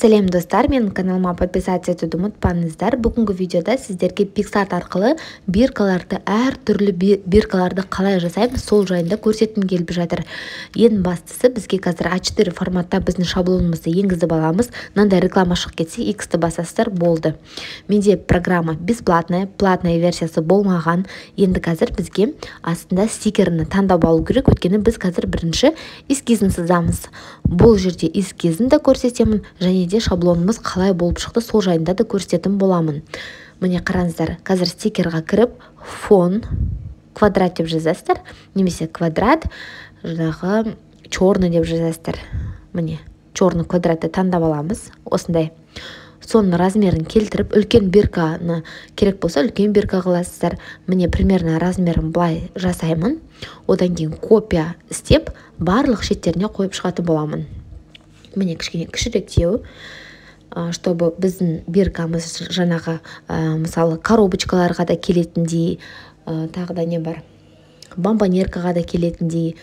Сәлем, достар! Менің каналыма подписаться етуді ұмытпаңыздар. Бүгінгі видеода сіздерге PicsArt арқылы биркаларды, әртүрлі биркаларды қалай жасаймыз, сол жайында көрсеткім келіп жатыр. Ең бастысы, бізге қазір А4 форматта біздің шаблонымызды енгізіп аламыз. Мынандай реклама шығып кетсе, X-ті басасыздар, болды. Менде программа бесплатная, платная версиясы болмаған. Енді қазір бізге астында стикерін таңдап алу керек, өйткені біз қазір бірінші эскизін сызамыз. Бұл жерде эскизін де көрсетемін және де шаблонымыз қалай болып шықты, сол жайында да көрсететін боламын. Міне, қараңыздар, қазір стикерға кіріп, фон квадрат деп жазасыздар немесе квадрат жаңағы черный деп жазасыздар. Міне, черный квадратты таңдап аламыз осындай. Соның размерін келтіріп, үлкен бирканы керек болса, үлкен бирка қыласыздар. Міне, примерно размерін былай жасаймын. Одан кейін копия істеп, барлық шеттеріне қойып шығатын боламын. Міне, кішкене кішіректеу, чтобы біздің биркамыз жаңағы, мысалы, коробочкаларға да келетіндей, тағы да не бар, бомбонеркаға да келетіндей.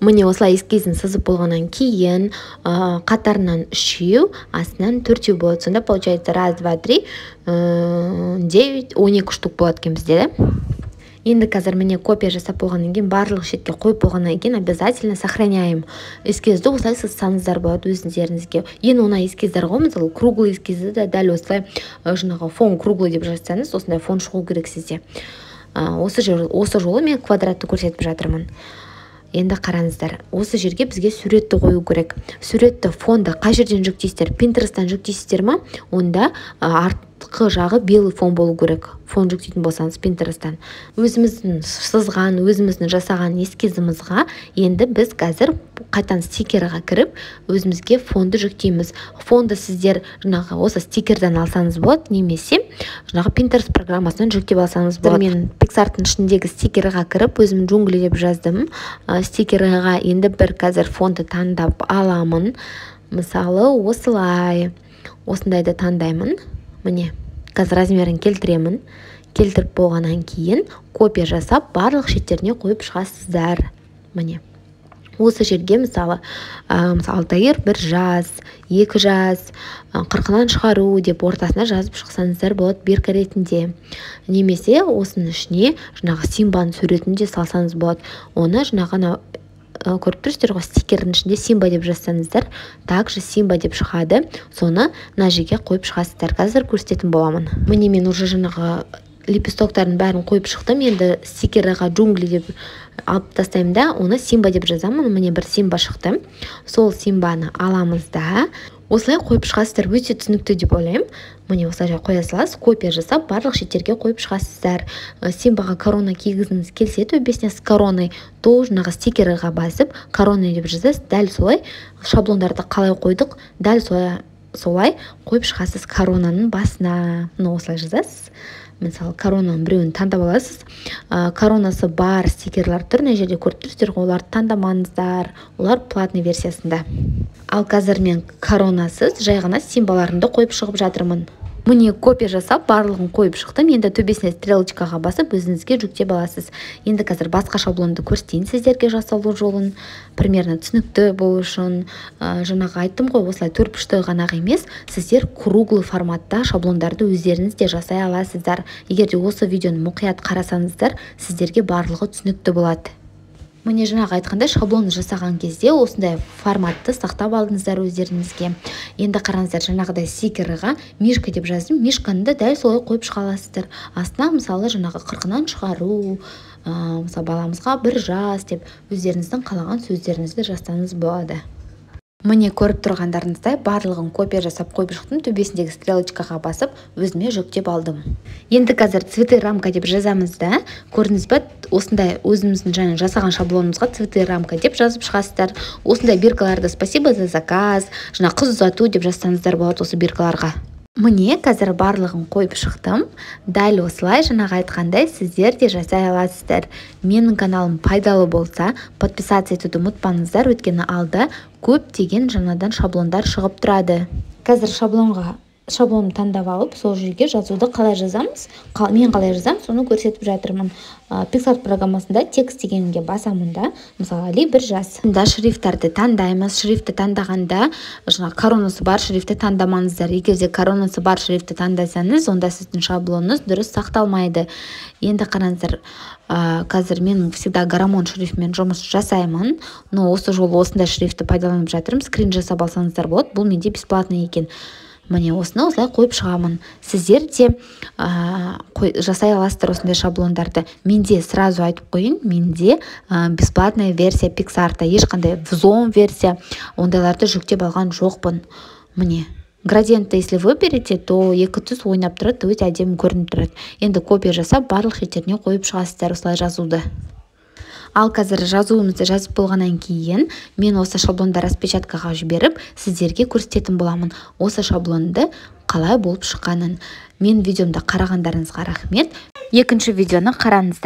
Міне, осылай эскизін сызып болғаннан кейін, қатарынан үшеу, астынан төртеу болады. Сонда получается раз, два, три, 9, 12 штук болады екен бізде, да. Енді қазір, міне, копия жасап болғаннан кейін, барлық шетке қойып болғаннан кейін, обязательно сохраняем. Эскизді осылай сызсаңыздар болады өздеріңізге ең оңай эскиздар ғой. Мысалы, круглый эскизді де дәл осылай, жаңағы фон круглый деп жазсаңыз, осындай фон шығу керек сізде. Осы жер, осы жолы мен квадратты көрсетіп жатырмын. Енді қараңыздар, осы жерге бізге суретті қою керек. Суретті, фонды қай жерден жүктейсіздер? Пинтересттен жүктейсіздер ма? Онда артқы жағы белый фон болу керек. Фон жүктейтін болсаңыз Пинтересттен. Өзіміздің сызған, өзіміздің жасаған эскизімізға енді біз қазір қайтадан стикерға кіріп, өзімізге фонды жүктейміз. Фонды сіздер жаңағы осы стикерден алсаңыз болады немесе жаңағы Pinterest программасынан жүктеп алсаңыз болады. Мен PicsArt-тың ішіндегі стикерға кіріп, өзім джунгли деп жаздым. Стикерға енді бір қазір фонды таңдап аламын. Мысалы, осылай, осындайды таңдаймын. Міне, қазір размерін келтіремін. Келтіріп болғаннан кейін, копия жасап, барлық шеттеріне қойып шығасыздар. Міне, осы жерге, мысалы, Алтаир 1 жас, 2 жас, қырқынан шығару деп ортасына жазып шықсаңыздар болады бирка ретінде. Немесе осының ішіне жаңағы Симбаның суретін де салсаңыз болады. Оны жаңағы анау көріп тұрсыздар ғой, стикердің ішінде Симба деп жазсаңыздар, также Симба деп шығады. Соны мына жерге қойып шығасыздар. Қазір көрсететін боламын. Міне, мен уже жаңағы лепестоктардың бәрін қойып шықтым. Енді стикерға джунгли деп алып тастаймын да, оны Симба деп жазамын. Міне, бір Симба шықты. Сол Симбаны аламыз да, осылай қойып шығасыздар. Өте түсінікті деп ойлаймын. Міне, осылай қоя саласыз, копия жасап, барлық шеттерге қойып шығасыздар. Симбаға корона кигізгіңіз келсе төбесіне, с короной, то жаңағы стикерға басып, корона деп жазасыз. Дәл солай, шаблондарды қалай қойдық, дәл солай қойып шығасыз коронаның басына. Мына осылай жазасыз. Мысалы, коронаның біреуін таңдап аласыз. Коронасы бар стикерлер тұр мына жерде, көріп тұрсыздар ғой. Оларды таңдамаңыздар, олар платный версиясында. Ал қазір мен коронасыз жай ғана симбаларымды қойып шығып жатырмын. Міне, копия жасап, барлығын қойып шықтым. Енді төбесіне стрелочкаға басып, өзіңізге жүктеп аласыз. Енді қазір басқа шаблонды көрсетейін сіздерге, жасалу жолын примерно түсінікті болу үшін. Жаңағы айттым ғой, осылай төртбұрышты ғана емес, сіздер круглый форматта шаблондарды өздеріңіз де жасай аласыздар. Егер де осы видеоны мұқият қарасаңыздар, сіздерге барлығы түсінікті болады. Міне, жаңағы айтқандай, шаблон жасаған кезде осындай форматты сақтап алдыңыздар өздеріңізге. Енді қараңыздар, жаңағыдай стикерға мишка деп жаздым. Мишканы да дәл солай қойып шыға аласыздар. Астына, мысалы, жаңағы қырқынан шығару, мысалы, баламызға 1 жас деп өздеріңіздің қалаған сөздеріңізді жазсаңыз болады. Міне, көріп тұрғандарыңыздай, барлығын копия жасап қойып шықтым. Төбесіндегі стрелочкаға басып, өзіме жүктеп алдым. Енді қазір цветы рамка деп жазамыз да, көрдіңіз ба, осындай өзіміздің жаңа жасаған шаблонымызға цветы рамка деп жазып шығасыздар. Осындай биркаларды спасибо за заказ, жаңа қыз ұзату деп жазсаңыздар болады осы биркаларға. Міне, қазір барлығын қойып шықтым. Дәл осылай, жаңағы айтқандай, сіздер де жасай аласыздар. Менің каналым пайдалы болса, подписаться етуді ұмытпаңыздар, өйткені алда көптеген жаңадан шаблондар шығып тұрады. Қазір шаблонға Шаблонды таңдап алып, сол жерге жазуды қалай жазамыз, мен қалай жазамын, соны көрсетіп жатырмын. PicsArt программасында текст дегенге басамын да, мысалы, Али бір жас. Да, шрифттарды таңдаймыз. Шрифтті таңдағанда жаңағы коронасы бар шрифтті таңдамаңыздар. Егер де коронасы бар шрифтті таңдасаңыз, онда сіздің шаблоныңыз дұрыс сақталмайды. Енді қараңыздар, қазір мен всегда Garamond шрифтімен жұмыс жасаймын, но осы жолы осындай шрифтті пайдаланып жатырмын. Скрин жасап алсаңыздар болады, бұл менде бесплатный екен. Міне, осыны осылай қойып шығамын. Сіздер де жасай аласыздар осындай шаблондарды. Менде, сразу айтып қояйын, менде бесплатная версия PicsArt, ешқандай взлом версия, ондайларды жүктеп алған жоқпын. Міне, градиентті если выберете, то екі түс ойнап тұрады, өте әдемі көрініп тұрады. Енді копия жасап, барлық шеттеріне қойып шығасыздар осылай жазуды. Ал қазір жазуымызды жазып болғаннан кейін, мен осы шаблонды распечаткаға жіберіп, сіздерге көрсететін боламын осы шаблонды қалай болып шыққанын. Мен видеомды қарағандарыңызға рахмет. Екінші видеоны қараңыздар.